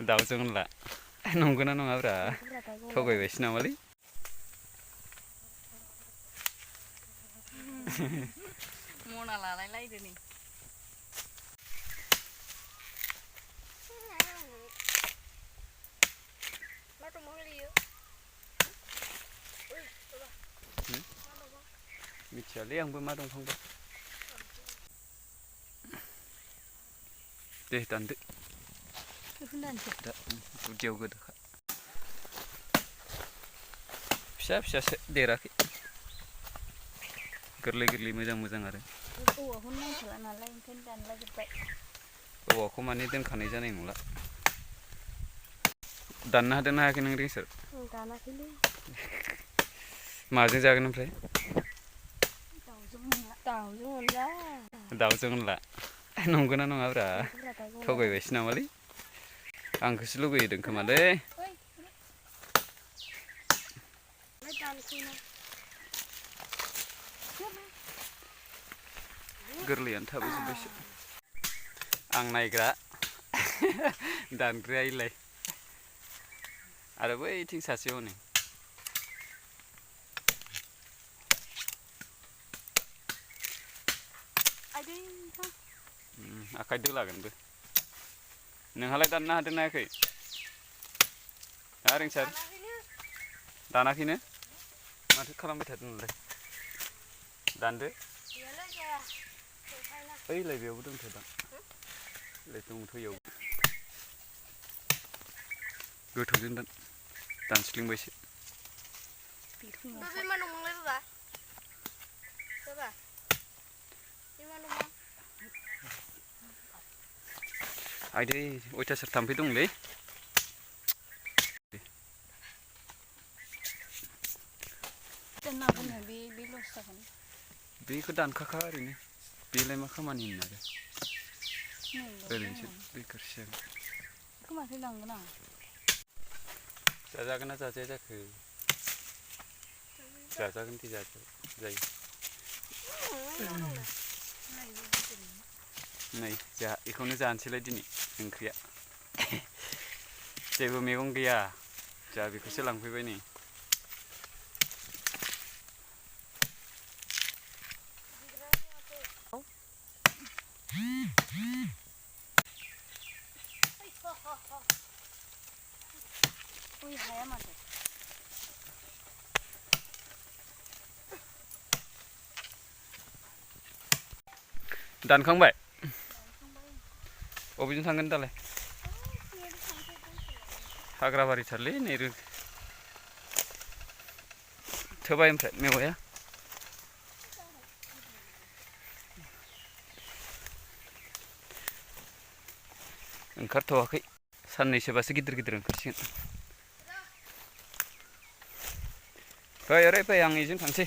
दाउजों अनला नंगौना नङाब्रा थगायबायसो नामालै मना लालाय लायदो नै मिथियालै आंबो मा दंफांबा दे दानदो गुदियाव गोदोखा फिसा फिसासो देराखै गोरलै गोरलै मोजां मोजां आरो औवाखौनो नांखाला नालाय ओंखायनो दानलाजोब्बाय औवाखौ माने दोनखानाय जानाय नंला दाननो हादोंना हायाखै नों रिंसार दानाखैलै माजों जागोन ओमफ्राय दाउजों अनला नंगौना नङाब्रा थगायबायसो नामालै आंखौसो लुगैदों खोमालै गोरलैयानो थाबोजोब्बायसो आं नायग्रा दानग्राया इलाय आरो बैथिं सासे हनै आखाइ दोलागोनबो नोंहालाय दाननो हादोंना हायाखै हा रिंसार दानाखैनो माथो खालामबाय थादों नोंलाय दानदो ओइलाय बेयावबो दंथ'दां ओइलाय दंथ' इयाव गोथौजों दानस्लिंबायसो आइदै अयथासार थाम्फै दंलै बेखौ दानखाखा ओरैनो बेलाय मा खामानि होनो आरो ओरैनोसो बेखारसो जागोन जाजागोन ना जाजाया जाखो जाजागोन दे जायो नै जोंहा बेखौनो जानोसैलाय दिनै ओंख्रिया जेबो मैगं गैया जोंहा बेखौसो लांफैबाय नै दानखांबाय बबेजों थांगोन दालाय हाग्राबारिथारलै नै थोबाय ओमफ्राय मेवाया ओंखारथ'वाखै साननैसोबासो गिदिर गिदिर ओंखारसिगोन फै ओरै फै आं बेजों थांसै